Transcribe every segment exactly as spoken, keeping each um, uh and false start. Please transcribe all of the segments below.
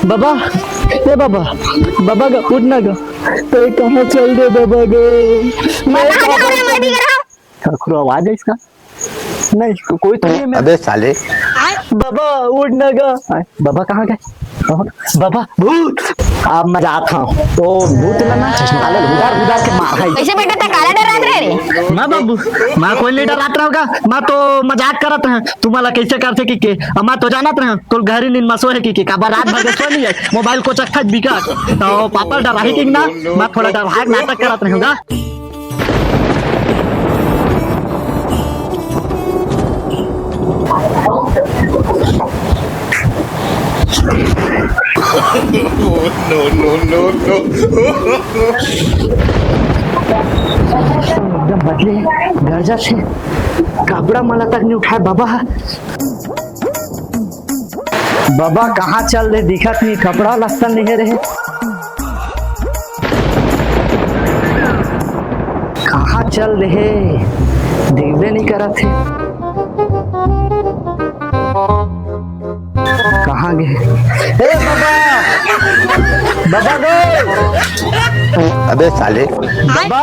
बाबा, ए बाबा, बाबा गा, उठ ना गा। तैं कहाँ चल दे बाबा गा? मैं कहाँ जा रहा हूँ, मैं भी कर रहा हूँ। खरो आवाज है इसका? नहीं, को-, कोई तो नहीं है मेरा। अबे साले। बाबा, उठ ना गा। बाबा कहाँ गए? बाबा, बाबा, भूत। अब मैं जात हूँ। तो भूत ना, ना, साले उधार, उधार के मार है। कैसे बेटा, तैं काला डरात रहे रे? मैं बाबू, मैं कोई नहीं डरात रहूँगा। मैं तो मजाक करत रहे। तुम्हारा कैसे करते कि के? अब मैं तो जानत रहे। तोर घर ही नींद में सोए कि के? काबर रात भर के सोए नहीं है। मोबाइल को चक्का बिकट। तो पापा डराही कि ना? मैं थोड़ा डराही नाटक करत रहूँगा। No, no, no, no। एकदम बदले गरजा से कपड़ा मला तक नहीं उठाए बाबा। बाबा कहाँ चल दे, दिखत नहीं, कपड़ा लत्ता नहीं रहे। कहाँ चल दे, दिखबे नहीं करत हे। कहाँ गए? ए बाबा, बाबा गो। अबे साले। बाबा।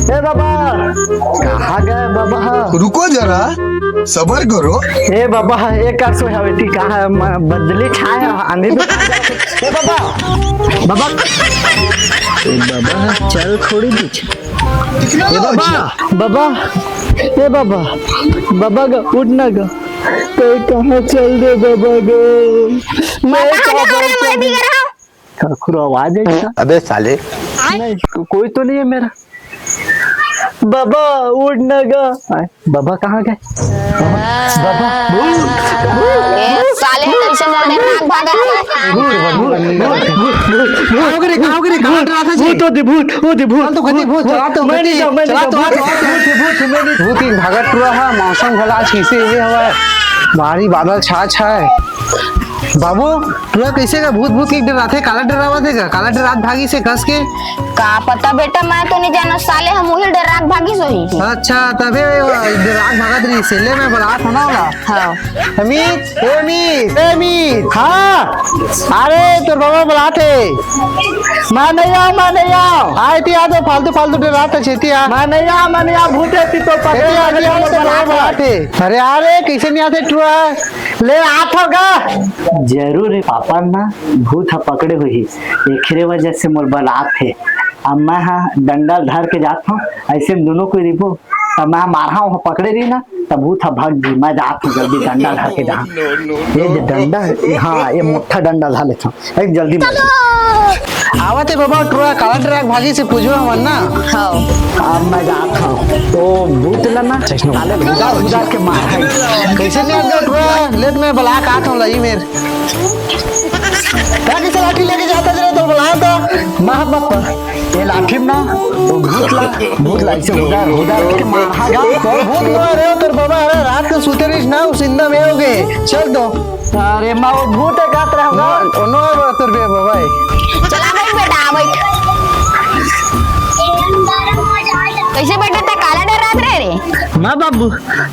ए बाबा, कहाँ गए बाबा? रुको जरा, सबर करो। ए बाबा, ए का सोया हवे ती, कहाँ म-, बदली छाया, आंधी भी। ए बाबा, बाबा, ए बाबा, चल थोड़ी बीच। ए बाबा, बाबा, ए बाबा, बाबा गा, उठ ना गा। तैं कहाँ चल दे बाबा गा? मैं कहाँ जा रहा हूँ, मैं भी कर रहा हूँ। खरो आवाज है इसका? अबे साले। नहीं, को-, कोई तो नहीं है मेरा। बाबा, उठ ना गा। आय, बाबा कहाँ गए? बाबा, बाबा, भूत, भूत, ए, भूत, साले, भूत, कैसे मोर में नाक भागा है? भूत, भूत, भूत, भूत, भूत, भूत, कहाँ हो गए रे, कहाँ हो गए रे, कहाँ डरा था जी? भूत, ओ दे भूत, ओ दे भूत, चल तो कती भूत, चल तो मैं नहीं कती, जाऊँ, मैं नहीं चल जाऊँ, तो भूत, भूत, भूत, भूत, भूत, भूत, भागत टुरा है, मौसम घला आज कैसे ये हवा है, भारी बादल छा छा है। बाबू, टुरा कैसे का भूत भूत के डराथे? काला डरावथे का? काला डरात भागी से कस के? का पता बेटा, मैं तो नहीं जाना साले, हम वही डरात भागी सोही। अच्छा, तबे डरात भागत रही से। ले मैं बलात हूँ ना ओला। हाँ। अमित, ए अमित, ए अमित। हाँ। अरे तोर बाबा बलात हे। मैं नहीं आऊँ, मैं नहीं आऊँ। आय ती आ तो फालतू फालतू डरात हे छेती आ। मैं नहीं आऊँ, मैं नहीं आऊँ, भूत है ती तो पकड़। छेती आ, छेती आ, तोर बाबा बलात हे। अरे अरे कैसे नहीं आते टुरा? ले आत हो गा। जरूर हे पापा ना, भूत ह पकड़े होही, एखरे वजह से मोर बलात हे। अब मैं हा डंडा धर के जात हूँ, ऐसे में दोनों कोई रिबो, तब मैं मारहा हूँ, पकड़े रही ना, तब भूत ह भाग जी। मैं जात हूँ जल्दी डंडा धर के जहाँ। ये जो डंडा है, हाँ, ये मोटा डंडा ला लेता हूँ। ए, जल्दी मार। आवत हे बाबा, टुरा काला डरात भागी से पूछो हमन ना। हाँ। अब मैं जात हूँ। तो भूत ला ना, साले उधार, उधार के मार है। कैसे नहीं आता टुरा? ले तो मैं बला का आता हूँ, लाई मेर। क्या कैसे लाठी लेके जाता जरा तो बला तो। मार बापा। ये लाठी ना, वो भूत ला, भूत ला, इसे उधार, उधार के मार। हाँ, तो भूत मारे हो, तेरे बाबा, अरे रात को सोते रहिस ना, उस इंदा में हो गए। चल दो। अरे माँ, वो भूत हे, कात रहे होगा। नो, नो, नो, तोर बे, बाबा। चला बैठ बेटा, आ बैठ। कैसे बेटा, तैं काला डरात रहे रे? माँ बाबू,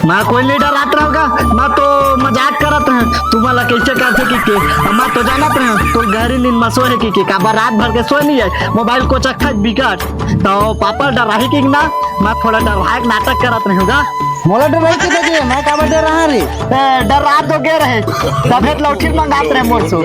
मैं कोई नहीं डरात रहोगा, मैं तो मजाक करत रहे। तुम्हारा कैसे करते कि के? अब मैं तो जानत रहे, तू घर ही नींद में सोए कि के? काबर रात भर के सोए नहीं है, मोबाइल को चक्का बिकट। तो पापा डराही कि ना, मैं थोड़ा डराए नाटक करत रहे होगा। मोला डराई के दे, मैं काबर डराहा रे? ए, डर रात तो गे रहे, तभे तो लौठी मंगात रहे मोर सु।